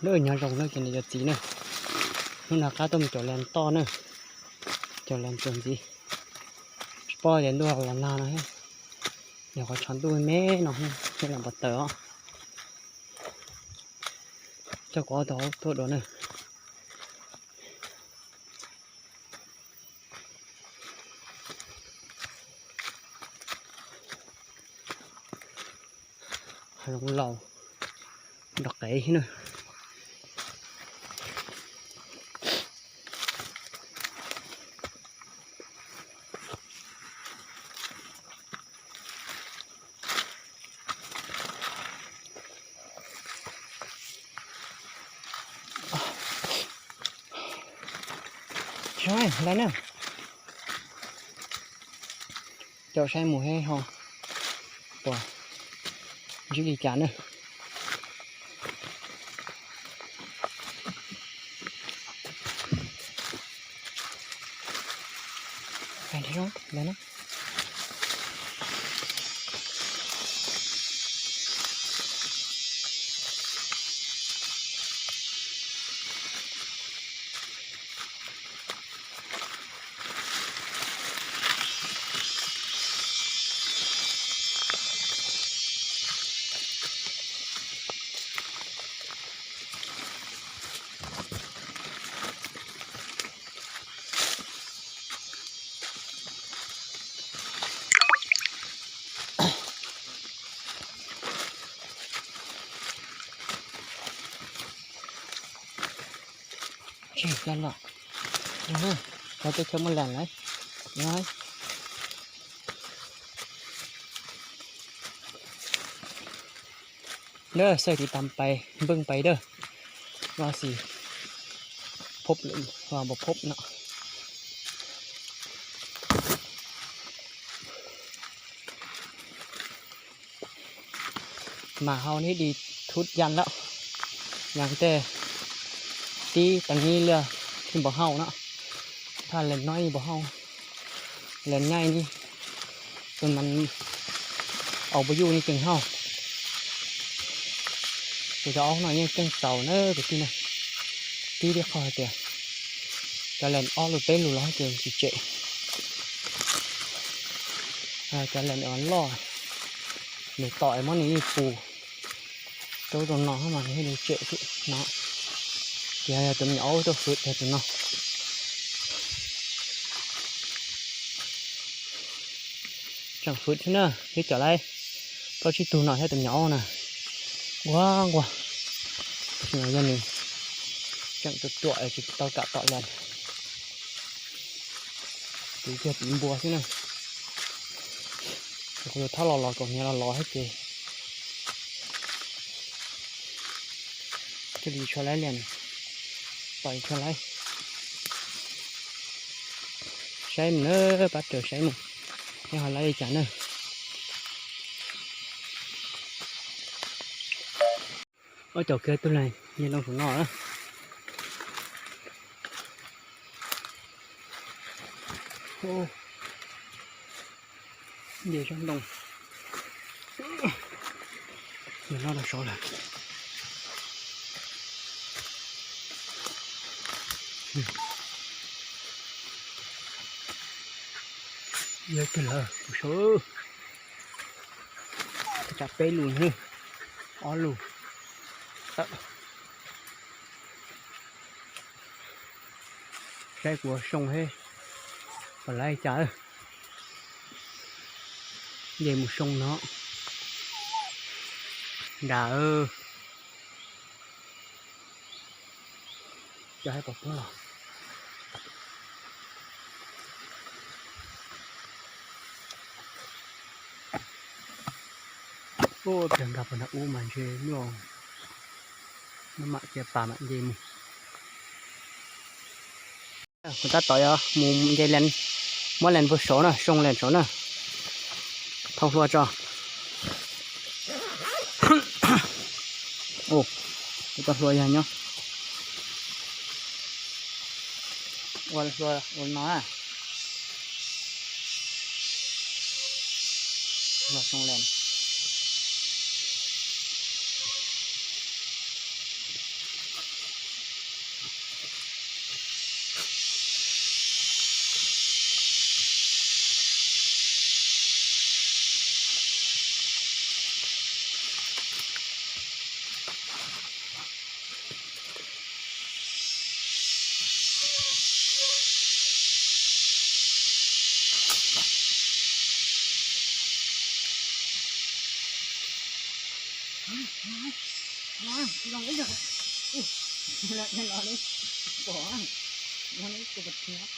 Nyob zoo na ces niam cov txiv na, hnub no qab tuaj mus caum lees toj na, caum lees txuas ntxiv, tsis paub tias ntuj los nag no, yog qhov tshav ntuj me no, me los npau taws os. Coj kuv ob tug tuaj dua na. Hav zoov laus nrog qev na. Tsis zoo lawm na. Caum saib mus he ho puas ntsib li cas na. Tsis los, cov teb chaws muaj lees lawm. Dawb, xaij tiv tas pais npwj pais dawb, ua xim phob, ua npaum phob no. Mas hau neb di thub yan lawm, yan tej tib tas nib liaj tib npaum hau no, thaj lees no ib npaum hau, lees nyaij ni, tus mas au npaum yuj ni tseem hau. Ces cov aub no yeej ceeb txaus na kwv tij na, tib tib qho hais tias cov lees ob lus peb lus los ces tsis tsem. Cov lees loj, nws tom es muab nws yeej pus rau tus no mas nws thiaj li tsem xwb no. Ces yog tus me nyuam aub tuaj hwv tag tus no, tseem hwv thiab na, twb cov lawv plaub tsib tug no thiab tus me nyuam aub na, nquag nquag. Yog nws tseem ruam ruam tsis tau kam tom lees, tiv kiag tiv npua xwb na. Kuv yuav thab los los kom hniav los los thiab ces thiaj li tshua laib liam, pom tshua laib. Saib mus na, pab raws saib mus, neb ho laib li cas na. Ob cov kiag tub leeg nce loo saum no na. Nce zog ntoo, nce no rau saud lawm. Yog kiag lawm, saud tsam peb lus, ob lus. Saib kuv soo he, pom lawv cas. Nce mus soo no. Nram, cov hais pom puag los. Ua pliag nkag puag nram ub mas ntshe nyuaj, maj mam cia pas mam nce mus. Kuv tab tom yuav mus nce lees, muab lees puag saud na, soo lees saud na. Thau hlua tso. Ua tau hlua yog nyob. Ua hlua ua no na. Hlua soo lees. Zoo ib zaug. Ua, no li, pom, no li tus pov thiab.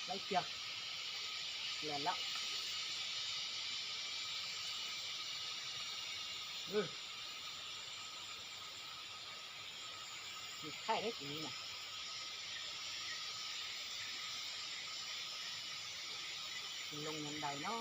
Laib kiag. Lawm lawm. Thaij dab tsi na. Loo nyob ntawd no.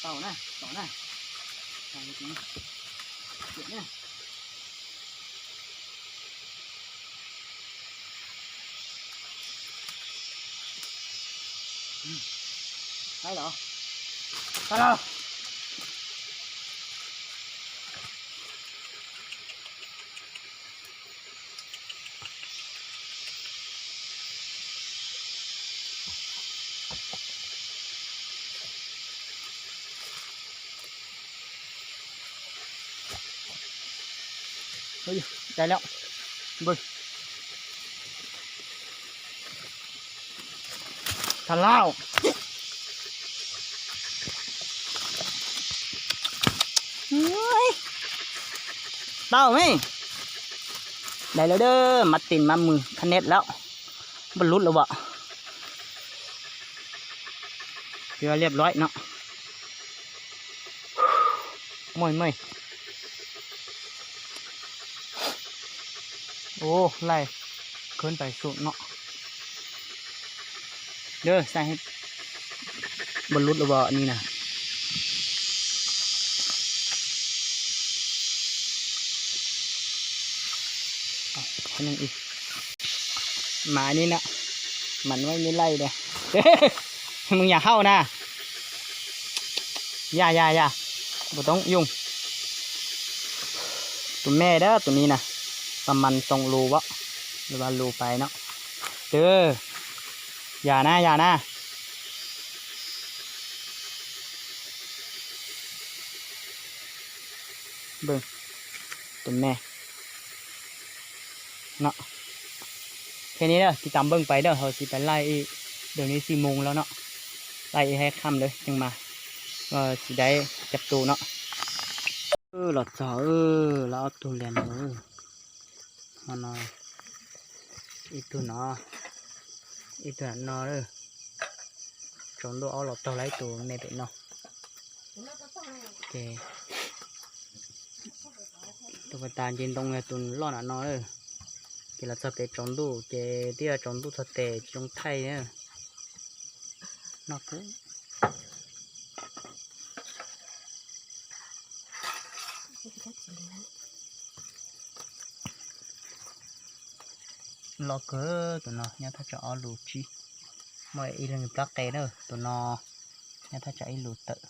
Tau na, tau na. Tau na. Tau los. Ui, dai lawm. Npawg. Tha lauj. Tau me. Dai lawm dab, mab tim mab mws khab neb lawm. Npaj lub lawm as. Cia liab loib no. Mej mej. Ua laij khwb ntais sum no. Dab, saib npaj lub lawm as ni na. Mas ni na, mas nuav ni laij dab. Mej yam hauj na. Ya ya ya, pus toob yooj. Tus me dab tus ni na, pas mas too lus as, lus pais no. Twb, ya na ya na. Npawg, tus me no. Ces ni na, tiv tam npawg pais dab, ho tsis pais laij ib, dab ni xij moos lawm no. Laij ib hab kham lawm ces mas tsis dai cov tus no. Los txog lawm ob tug liam no. Ho no ib tug no, ib tug no. Tsaus ntuj ob los taug lawm ib tug me pem no. Ces tus pas tas nce ntoo yog tus loj na no. Ces los txog pem tsaus ntuj ces twb yog tsaus ntuj txog tes tsis zoo thaij na. No kawg. Loj kawg tus no, nyob thaj tsam ob lus tsib. Muaj ib leeg plab qe na, tus no nyob thaj tsam ib lus tawm.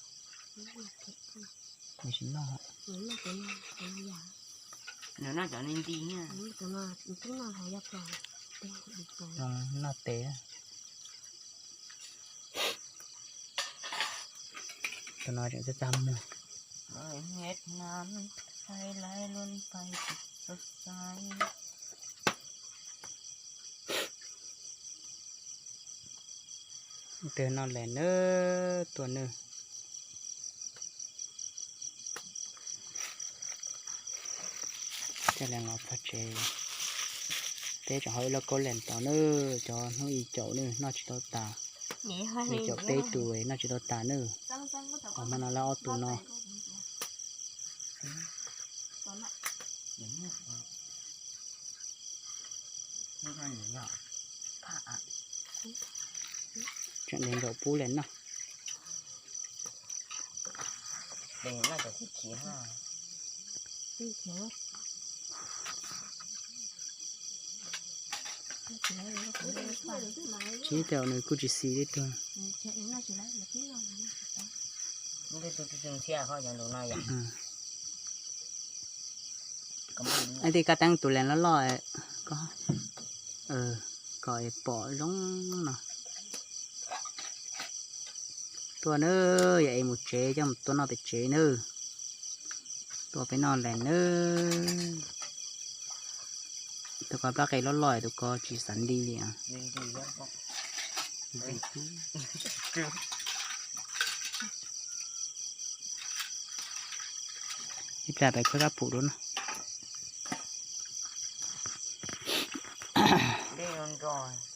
Nws tsis noj. Nws noj cov ni nti. Noj tes. Tus no tseem txaj txaj muag. Twb noj lawm nawb, tuaj nawb. Coj leej los txog tsev, peb tseem hau ib lauj kaub leej tos nawb, cov hnub ib caum nawb, noj tsis tau tas. Nws caum peb tus noj tsis tau tas nawb. Hmo no lawv ob tug no. Tseem li nkaum pub lawm no. Tsib tau nws kuj tsis xis li tuag. Ib tij kab teeb tus lees loj loj, kom pom zoo no. Tuaj nawb, yog es mus tsev coj mus tua noj pem tsev nawb. Tua peb noj lees nawb. Tus ko plab qe loj loj, tus ko tsis xav nti li. Ib plag peb khawb kab pum dua no. Dej nrog